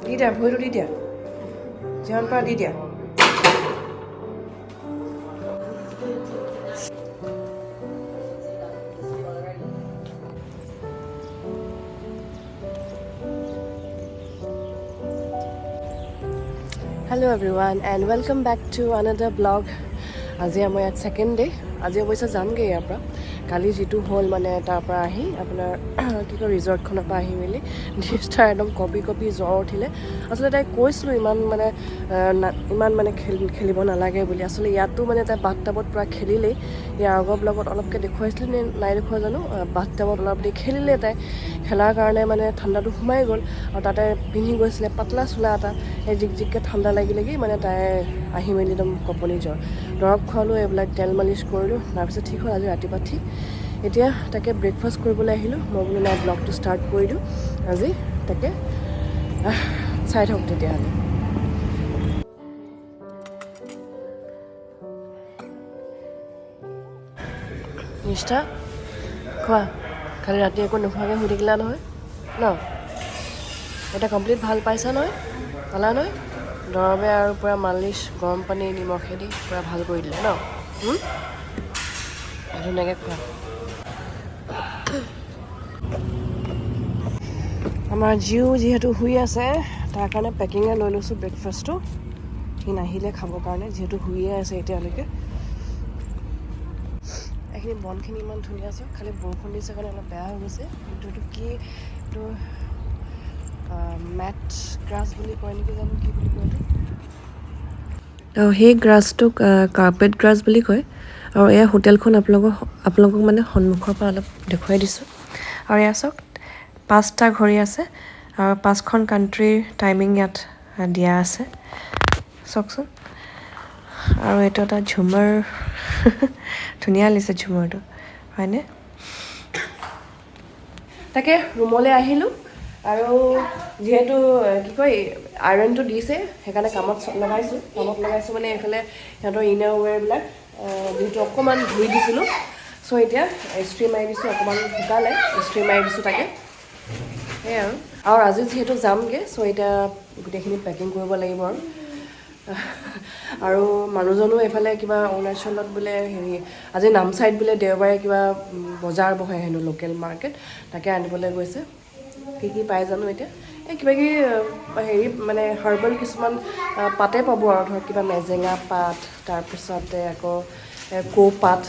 দি দিয়া, ভৰিটো দি দিয়া, যিমান পাৰা দি দিয়া। Hello everyone and welcome back to another vlog. আজি আমাৰ ইয়াত ছেকেণ্ড ডে। আজি অৱশ্যে যামগৈ ইয়াৰ পৰা। কালি যিটো হ'ল মানে, তাৰ পৰা আহি আপোনাৰ কি কয়, ৰিজৰ্টখনৰ পৰা আহি মেলি নিষ্ঠাৰ একদম কঁপি কঁপি জ্বৰ উঠিলে। আচলতে তাইক কৈছিলোঁ ইমান মানে ইমান মানে খেলিব নালাগে বুলি। আচলতে ইয়াতো মানে তাই বাথ টাবত পূৰা খেলিলেই। ইয়াৰ আগৰ ব্লগত অলপকৈ দেখুৱাইছিলোঁ নে নাই দেখুওৱা জানো। বাথ টাবত অলপ দেৰি খেলিলে। তাই খেলাৰ কাৰণে মানে ঠাণ্ডাটো সোমাই গ'ল আৰু তাতে পিন্ধি গৈছিলে পাতলা চোলা এটা। সেই জিক জিককৈ ঠাণ্ডা লাগি লাগি মানে তাই আহি মেলি একদম কঁপনি জ্বৰ। দৰৱ খোৱালোঁ, এইবিলাক তেল মালিচ কৰিলোঁ, তাৰপিছত ঠিক হ'ল। আজি ৰাতিপুৱা ঠিক। এতিয়া তাকে ব্ৰেকফাষ্ট কৰিবলৈ আহিলোঁ। মই বোলো নাই, ব্লগটো ষ্টাৰ্ট কৰি দিওঁ আজি। তাকে চাই থাকক তেতিয়াহ'লে। নিষ্ঠা, খোৱা। কালি ৰাতি একো নোখোৱাকৈ শুই থাকিলা নহয় ন? এতিয়া কমপ্লিট ভাল পাইছা নহয়? পালা নহয়? দৰৱে আৰু পূৰা মালিচ, গৰম পানী নিমখেদি পূৰা ভাল কৰি দিলে ন? ধুনীয়াকৈ খোৱা। আমাৰ জীও যিহেতু শুই আছে, তাৰ কাৰণে পেকিঙে লৈ লৈছোঁ ব্ৰেকফাষ্টটো, সি নাহিলে খাবৰ কাৰণে, যিহেতু শুইয়ে আছে এতিয়ালৈকে। এইখিনি বনখিনি ইমান ধুনীয়া আছে, খালি বৰষুণ দিছে কাৰণে অলপ বেয়া হৈ গৈছে। কিন্তু এইটো কি, এইটো মেট গ্ৰাছ বুলি কয় নেকি জানো, কি বুলি কয় এইটো। আৰু সেই গ্ৰাছটোক কাৰ্পেট গ্ৰাছ বুলি কয়। আৰু এয়া হোটেলখন আপোনালোকক মানে সন্মুখৰ পৰা অলপ দেখুৱাই দিছোঁ। আৰু এয়া চাওক, পাঁচটা ঘড়ী আছে আৰু পাঁচখন কাণ্ট্ৰিৰ টাইমিং ইয়াত দিয়া আছে, চাওকচোন। আৰু এইটো এটা ঝুমৰ, ধুনীয়া লাগিছে ঝুমৰটো, হয়নে? তাকে ৰুমলৈ আহিলোঁ আৰু যিহেতু কি কয়, আইৰণটো দিছে, সেইকাৰণে কামত লগাইছোঁ। কামত লগাইছোঁ মানে এইফালে সিহঁতৰ ইনাৰ ৱেৰবিলাক যিহেতু অকণমান ধুই দিছিলোঁ, চ' এতিয়া ইস্ত্ৰি মাৰি দিছোঁ। অকণমান শুকালে ইস্ত্ৰি মাৰি দিছোঁ। তাকে সেয়াই আৰু। আৰু আজি যিহেতু যামগৈ, চ' এতিয়া গোটেইখিনি পেকিং কৰিব লাগিব। আৰু আৰু মানুহজনো এইফালে কিবা অৰুণাচলত বোলে হেৰি, আজি নামচাইত বোলে দেওবাৰে কিবা বজাৰ বহে হেনো, লোকেল মাৰ্কেট, তাকে আনিবলৈ গৈছে। কি কি পাই জানো এতিয়া। এই কিবা কিবি হেৰি মানে হাৰ্বেল কিছুমান পাতে পাব আৰু, ধৰক কিবা মেজেঙা পাত, তাৰপিছতে আকৌ কৌপাত।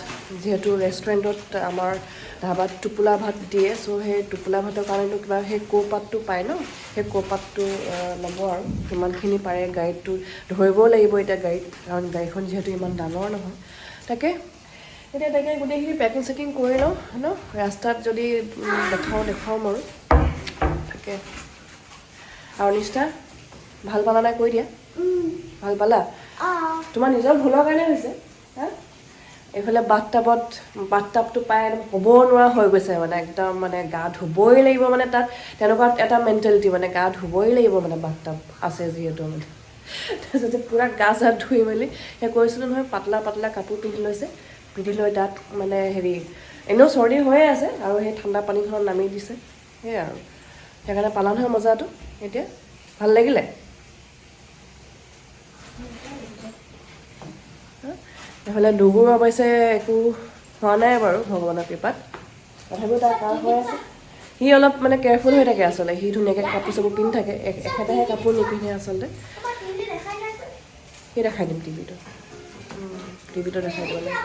যিহেতু ৰেষ্টুৰেণ্টত আমাৰ ধাবাত টোপোলা ভাত দিয়ে, চ' সেই টোপোলা ভাতৰ কাৰণেতো কিবা সেই কৌপাতটো পায় ন, সেই কৌপাতটো ল'ব আৰু কিমানখিনি পাৰে। গাড়ীতটো ধৰিবও লাগিব এতিয়া গাড়ীত, কাৰণ গাড়ীখন যিহেতু ইমান ডাঙৰ নহয়। তাকে এতিয়া তাকে গোটেইখিনি পেকিং চেকিং কৰি লওঁ ন, ৰাস্তাত যদি দেখাওঁ দেখুৱাম আৰু। তাকে আৰু নিষ্ঠা, ভাল পালা নাই কৈ দিয়া। ভাল পালা? তোমাৰ নিজৰ ভুলৰ কাৰণে হৈছে। হা, এইফালে বাথটাবটো পাই একদম ক'ব নোৱাৰা হৈ গৈছে। মানে একদম মানে গা ধুবই লাগিব, মানে তাত তেনেকুৱা এটা মেণ্টেলিটি, মানে গা ধুবই লাগিব, মানে বাথটাব আছে যিহেতু। মানে তাৰপিছতে পূৰা গা চা ধুই মেলি, সেই কৈছিলোঁ নহয়, পাতলা পাতলা কাপোৰ পিন্ধি লৈছে। পিন্ধি লৈ তাত মানে হেৰি, এনেও চৰ্দি হৈয়ে আছে আৰু সেই ঠাণ্ডা পানীখনত নামি দিছে, সেয়াই আৰু। সেইকাৰণে পালা নহয় মজাটো? এতিয়া ভাল লাগিলে? এইফালে ডুগুৰ অৱশ্যে একো হোৱা নাই বাৰু ভগৱানৰ কৃপাত, তথাপিও তাৰ কাহ হৈ আছে। সি অলপ মানে কেয়াৰফুল হৈ থাকে আচলতে। সি ধুনীয়াকৈ কাপোৰ চাপোৰ পিন্ধি থাকে, এখেতেহে কাপোৰ নিপিন্ধে আচলতে। সি দেখাই দিম টিভিটো, টিভিটো দেখাই দিব লাগে।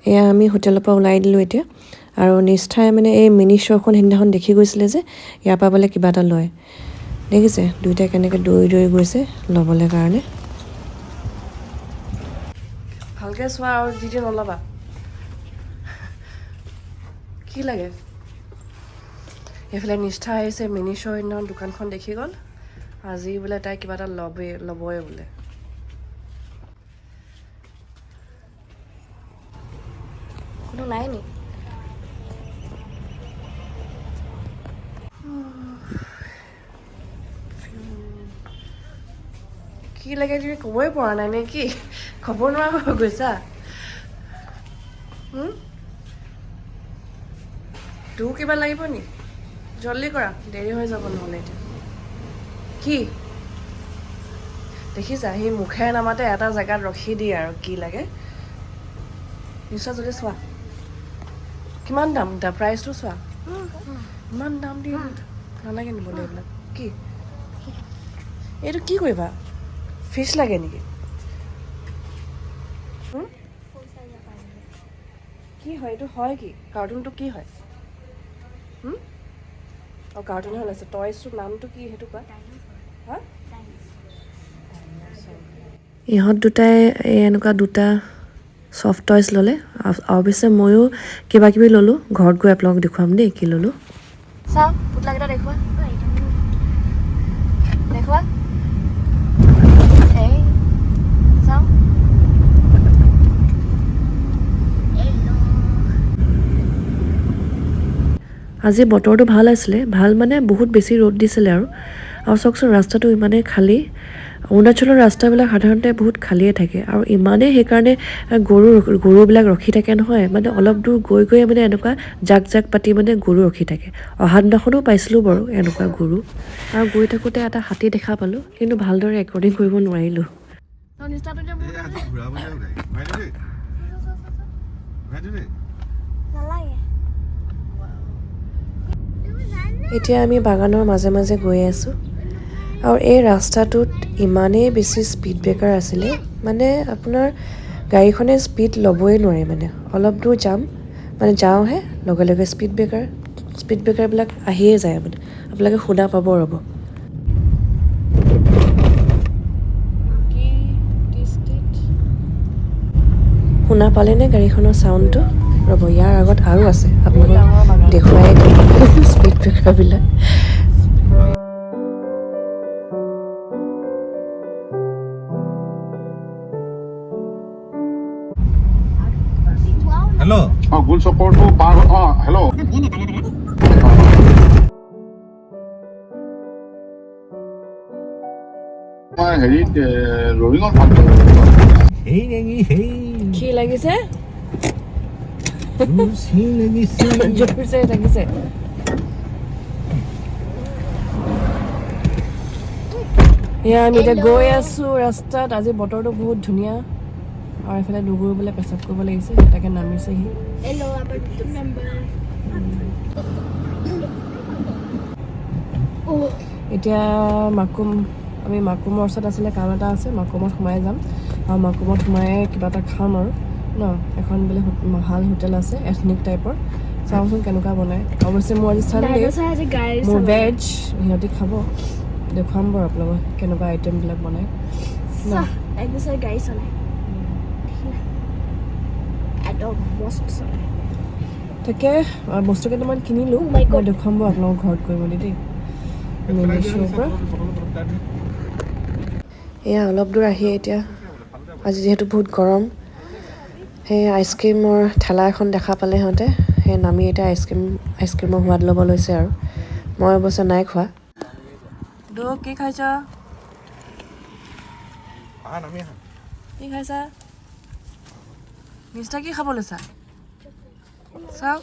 এয়া আমি হোটেলৰ পৰা ওলাই দিলোঁ এতিয়া। আৰু নিষ্ঠাই মানে এই মিনি শ্ব'খন সেইদিনাখন দেখি গৈছিলে যে ইয়াৰ পৰা বোলে কিবা এটা লয়। দেখিছে দুয়োটাই কেনেকৈ দৌৰি দৌৰি গৈছে ল'বলৈ কাৰণে। ভালকৈ চোৱা আৰু যি টি নল'বা। কি লাগে? এইফালে নিষ্ঠা আহিছে, মিনি শ্ব' সেইদিনাখন দোকানখন দেখি গ'ল। আজি বোলে তাই কিবা এটা ল'বই ল'বই বোলে। কোনো নাই নি? কি লাগে তুমি ক'বই পৰা নাই নে কি? ক'ব নোৱাৰা হৈ গৈছা? তোৰ কিবা লাগিব নি? জল্দি কৰা, দেৰি হৈ যাব নহ'লে। এতিয়া কি দেখিছা, সি মুখেৰে নামাতে, এটা জেগাত ৰখি দিয়ে আৰু কি লাগে। নিশ্চয় যদি চোৱা, কিমান দাম, প্ৰাইচটো চোৱা, ইমান দাম দি নালাগে নিবলৈ এইবিলাক। কি এইটো, কি কৰিবা? ফিছ লাগে নেকি? হুম? কি হয় এইটো? হয় কি কাৰ্টুনটো, কি হয়? হুম? অঁ, কাৰ্টুনহে ওলাইছে। টয়ছটোৰ নামটো কি, সেইটো কোৱা। হা। ইহঁত দুটাই এই এনেকুৱা দুটা ছফ্ট টয়ছ ল'লে। অৱশ্যে ময়ো কিবা কিবি ল'লোঁ। ঘৰত গৈ আপোনালোকক দেখুৱাম দেই কি ল'লোঁ। চাওঁ, পুতলাকেইটা দেখুওৱা, দেখুওৱা। এই চাওঁ। আজি বতৰটো ভাল আছিলে, ভাল মানে বহুত বেছি ৰ'দ দিছিলে আৰু আৰু চাওকচোন, ৰাস্তাটো ইমানেই খালী। অৰুণাচলৰ ৰাস্তাবিলাক সাধাৰণতে বহুত খালীয়ে থাকে আৰু ইমানেই সেইকাৰণে গৰুবিলাক ৰখি থাকে নহয়, মানে অলপ দূৰ গৈ গৈ মানে এনেকুৱা জাক জাক পাতি মানে গৰু ৰখি থাকে। অহা দিনাখনো পাইছিলোঁ বাৰু এনেকুৱা গৰু। আৰু গৈ থাকোঁতে এটা হাতী দেখা পালোঁ, কিন্তু ভালদৰে ৰেকৰ্ডিং কৰিব নোৱাৰিলোঁ। চাওঁ, নিষ্ঠাটো এতিয়া মোৰ। এই আজি ঘূৰাব যাওঁ গাড়ী। ঘূৰাই দিওঁ দেই, ঘূৰাই দিওঁ দেই। নালাগে। এতিয়া আমি বাগানৰ মাজে মাজে গৈ আছোঁ আৰু এই ৰাস্তাটোত ইমানেই বেছি স্পীড ব্ৰেকাৰ আছিলে, মানে আপোনাৰ গাড়ীখনে স্পীড ল'বই নোৱাৰে। মানে অলপ দূৰ যাম মানে যাওঁহে, লগে লগে স্পীড ব্ৰেকাৰ, স্পীড ব্ৰেকাৰবিলাক আহিয়ে যায়। মানে আপোনালোকে শুনা পাব, ৰ'ব। কি টি। শুনা পালেনে গাড়ীখনৰ চাউণ্ডটো? ৰ'ব, ইয়াৰ আগত আৰু আছে, আপোনালোকক দেখুৱাই দিম স্পীড ব্ৰেকাৰবিলাক। হেল্ল'। অঁ, গোল চকৰটো পাৰ। অঁ, হেল্ল'। মই হেৰিত ৰয়িঙত ভাল। কি লাগিছে? জোৰছে লাগিছে। এয়া আমি এতিয়া গৈ আছো ৰাস্তাত। আজি বতৰটো বহুত ধুনীয়া আৰু এইফালে ডুগুৰ বোলে পেচাব কৰিব লাগিছে, তাকে নামিছেহি। Hello, আমাৰ নতুন মেম্বাৰ। এতিয়া মাকুম, আমি মাকুমৰ ওচৰত আছিলে, কাম এটা আছে, মাকুমত সোমাই যাম আৰু মাকুমত সোমাই কিবা এটা খাম আৰু ন। এখন বোলে ভাল হোটেল আছে, এথনিক টাইপৰ। চাওঁচোন কেনেকুৱা বনায়। অৱশ্যে মোৰ আজি চানডে, ডাইনোছৰ আজি গাড়ী মোৰ চলাব। ভেজ, সিহঁতি খাব। দেখুৱাম বাৰু আপোনালোকক কেনেকুৱা আইটেমবিলাক বনায় ন। চাহ, ডাইনোছৰ গাড়ী চলায়। দেখিলা? একদম মস্ত চলায়। তাকে বস্তু কেইটামান কিনিলোঁ। Oh my God. মই দেখুৱাম বাৰু আপোনালোকক ঘৰত গৈ মেলি দেই, মেনিছ'ৰ পৰা। এয়া অলপ দূৰ আহি এতিয়া আজি যিহেতু বহুত গৰম, সেই আইচক্ৰীমৰ ঠেলা এখন দেখা পালে সিহঁতে। সেই নামি এতিয়া আইচক্ৰীমৰ সোৱাদ ল'ব লৈছে আৰু মই অৱশ্যে নাই খোৱা। দৌ, কি খাইছ? আহা, নামি আহা। কি খাইছা নিষ্ঠা? কি খাব লৈছা চাওঁ।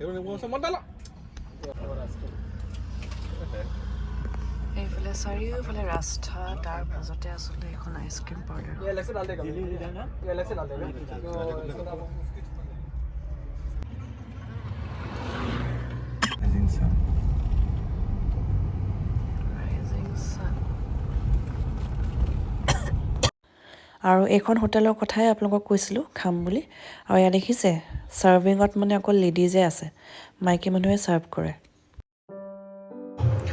এইবোৰ নিব আছে, মত ডালা। এইফালে চাৰিওফালে ৰাস্তা, তাৰ মাজতে আচলতে এখন আইচক্ৰীম পাৰ্লাৰ। ये अलग से डाल देगा, ये अलग से डाल देगा तो। Rising sun. Rising sun. আৰু এইখন হোটেলৰ কথাই আপোনালোকক কৈছিলোঁ খাম বুলি। আৰু ইয়াত দেখিছে, ছাৰ্ভিঙত মানে অকল লেডিজে আছে, মাইকী মানুহে ছাৰ্ভ কৰে।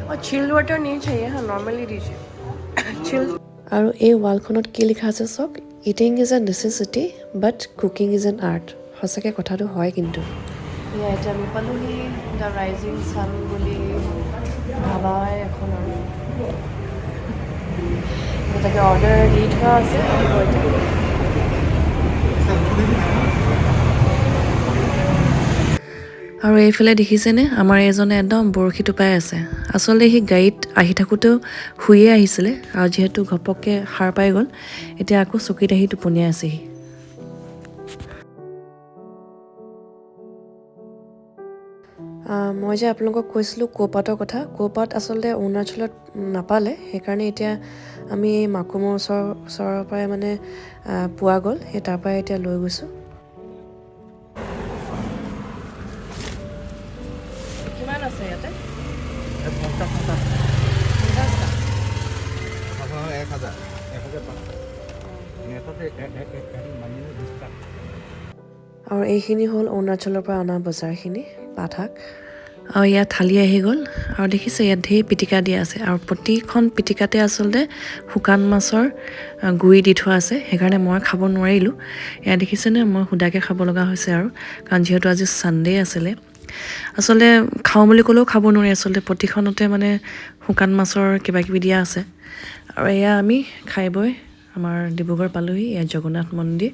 और चिल्ड वाटर नहीं चाहिए? हाँ, नॉर्मली दीजिए चिल्ड। আৰু এই ৱালখনত কি লিখা আছে চাওক, "Eating is a necessity but cooking is an art." সঁচাকৈ কথাটো হয় কিন্তু। এয়া এতিয়া আমি পালোহি the rising San বুলি ধাবাই এখন আৰু তাকে অৰ্ডাৰ দি থোৱা আছে, আহিব এতিয়া। আৰু এইফালে দেখিছেনে, আমাৰ এজনে একদম বৰশী টোপাই আছে। আচলতে সি গাড়ীত আহি থাকোঁতেও শুইয়ে আহিছিলে আৰু যিহেতু ঘপককৈ সাৰ পাই গ'ল, এতিয়া আকৌ চকীত আহি টোপনিয়াই আছেহি। মই যে আপোনালোকক কৈছিলোঁ কৌপাতৰ কথা, কৌপাত আচলতে অৰুণাচলত নাপালে। সেইকাৰণে এতিয়া আমি এই মাকুমৰ ওচৰৰ পৰাই মানে পোৱা গ'ল, সেই তাৰ পৰাই এতিয়া লৈ গৈছোঁ। কিমান আছে ইয়াতে? 50। 50টা। 1000, 1500। 20টা। আৰু এইখিনি হ'ল অৰুণাচলৰ পৰা অনা বজাৰখিনি, পাত শাক। আৰু ইয়াত থালি আহি গ'ল। আৰু দেখিছে, ইয়াত ঢেৰ পিটিকা দিয়া আছে আৰু প্ৰতিখন পিটিকাতে আচলতে শুকান মাছৰ গুড়ি দি থোৱা আছে। সেইকাৰণে মই খাব নোৱাৰিলোঁ। এয়া দেখিছেনে, মই সুদাকৈ খাব লগা হৈছে আৰু, কাৰণ যিহেতু আজি ছানডে আছিলে। আচলতে খাওঁ বুলি ক'লেও খাব নোৱাৰি, আচলতে প্ৰতিখনতে মানে শুকান মাছৰ কিবা কিবি দিয়া আছে। আৰু এয়া আমি খাই বৈ আমাৰ ডিব্ৰুগড় পালোহি। এয়া জগন্নাথ মন্দিৰ।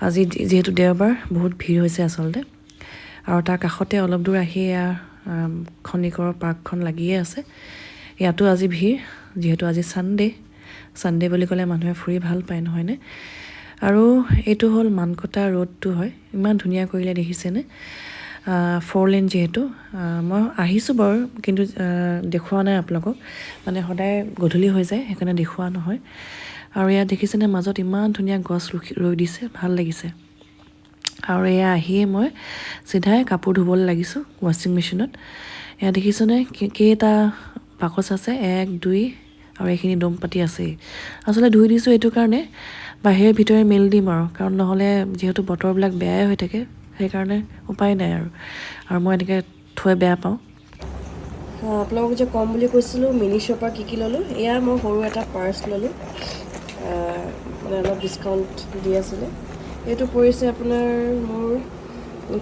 আজি যিহেতু দেওবাৰ, বহুত ভিৰ হৈছে আচলতে। আৰু তাৰ কাষতে অলপ দূৰ আহি এয়া খনিকৰৰ পাৰ্কখন লাগিয়ে আছে। ইয়াতো আজি ভিৰ, যিহেতু আজি ছানডে। ছানডে বুলি ক'লে মানুহে ফুৰি ভাল পায়, নহয়নে? আৰু এইটো হ'ল মানকটা ৰোডটো হয়। ইমান ধুনীয়া কৰিলে, দেখিছেনে? ফ'ৰ লেন যিহেতু। মই আহিছোঁ বাৰু, কিন্তু দেখুওৱা নাই আপোনালোকক। মানে সদায় গধূলি হৈ যায়, সেইকাৰণে দেখুওৱা নহয়। আৰু ইয়াত দেখিছেনে, মাজত ইমান ধুনীয়া গছ ৰুই দিছে, ভাল লাগিছে। আৰু এয়া আহিয়ে মই চিধাই কাপোৰ ধুবলৈ লাগিছোঁ ৱাশ্বিং মেচিনত। এয়া দেখিছেনে, কেইটা বাকচ আছে, এক, দুই আৰু এইখিনি দম পাতি আছেই। আচলতে ধুই দিছোঁ এইটো কাৰণে, বাহিৰে ভিতৰে মেলি দিম আৰু, কাৰণ নহ'লে যিহেতু বতৰবিলাক বেয়াই হৈ থাকে, সেইকাৰণে উপায় নাই আৰু। আৰু মই এনেকৈ থৈ বেয়া পাওঁ। আপোনালোকক যে ক'ম বুলি কৈছিলোঁ মিনিছ'ৰ পৰা কি কি ল'লোঁ, এয়া মই সৰু এটা পাৰ্চ ল'লোঁ। মানে অলপ ডিছকাউণ্ট দি আছিলে। এইটো পৰিছে আপোনাৰ মোৰ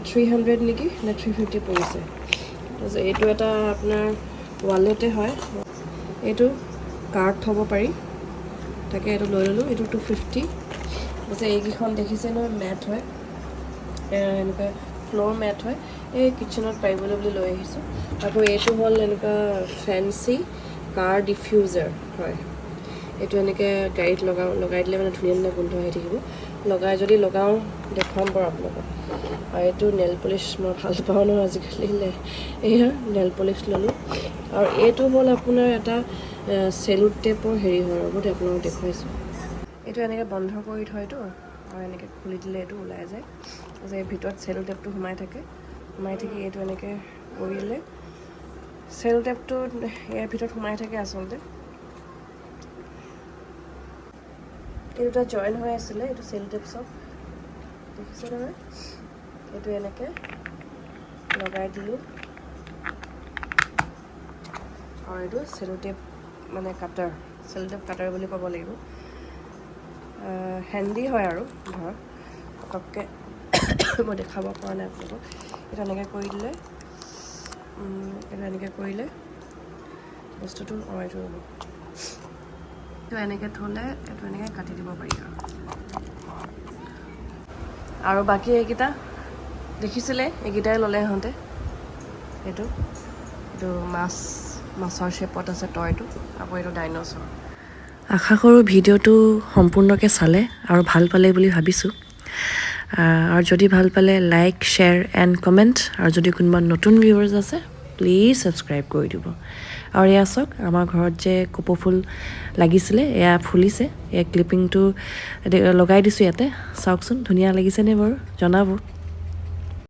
300 নেকি নে 350 পৰিছে। তাৰপিছত এইটো এটা আপোনাৰ ৱালেটে হয়, এইটো কাৰ্ড থ'ব পাৰি, তাকে এইটো লৈ ল'লোঁ। এইটো 250। তাৰপিছত এইকেইখন দেখিছে নহয়, মেট হয়, এনেকুৱা ফ্ল'ৰ মেট হয়, এই কিটচেনত পাৰিবলৈ বুলি লৈ আহিছোঁ। আকৌ এইটো হ'ল এনেকুৱা ফেঞ্চি কাৰ ডিফিউজাৰ হয়। এইটো এনেকৈ গাড়ীত লগাই দিলে মানে ধুনীয়া ধুনীয়া গোন্ধ আহি থাকিব। লগাই যদি লগাওঁ দেখুৱাম বাৰু আপোনালোকক। আৰু এইটো নেল পলিচ, মই ভাল পাওঁ নহয় আজিকালি, এয়া নেল পলিচ ল'লোঁ। আৰু এইটো হ'ল আপোনাৰ এটা চেলু টেপৰ হেৰি হয়, ৰ'ব দেই আপোনালোকক দেখুৱাইছোঁ। এইটো এনেকৈ বন্ধ কৰি থয়তো, আৰু এনেকৈ খুলি দিলে এইটো ওলাই যায়। তাৰপিছত এই ভিতৰত চেলু টেপটো সোমাই থাকে, সোমাই থাকি এইটো এনেকৈ কৰি দিলে চেলু টেপটো ইয়াৰ ভিতৰত সোমাই থাকে আচলতে। এই দুটা জইন হৈ আছিলে, এইটো চেলু টেপ চব দেখিছে নহয়। এইটো এনেকৈ লগাই দিলোঁ। আৰু এইটো চেলু টেপ মানে কাটাৰ, চেলু টেপ কাটাৰ বুলি ক'ব লাগিব। হেণ্ডি হয় আৰু ধৰক, পটককৈ মই দেখাব পৰা নাই আপোনালোকক। এইটো এনেকৈ কৰি দিলে, এইটো এনেকৈ কৰিলে বস্তুটো, এইটো ৰ'ব, এইটো এনেকৈ থ'লে এইটো এনেকৈ কাটি দিব পাৰি আৰু। আৰু বাকী এইকেইটা দেখিছিলে, এইকেইটাই ল'লে ইহঁতে। এইটো মাছৰ শ্বেপত আছে টয়টো, আকৌ এইটো ডাইন'ছৰ। আশা কৰোঁ ভিডিঅ'টো সম্পূৰ্ণকৈ চালে আৰু ভাল পালে বুলি ভাবিছোঁ। আৰু যদি ভাল পালে লাইক, শ্বেয়াৰ এণ্ড কমেণ্ট। আৰু যদি কোনোবা নতুন ভিউৱাৰ্ছ আছে, প্লিজ ছাবস্ক্ৰাইব কৰি দিব। আৰু এয়া চাওক, আমাৰ ঘৰত যে কপৌফুল লাগিছিলে, এয়া ফুলিছে। এয়া ক্লিপিংটো লগাই দিছোঁ ইয়াতে, চাওকচোন ধুনীয়া লাগিছেনে বাৰু, জনাব।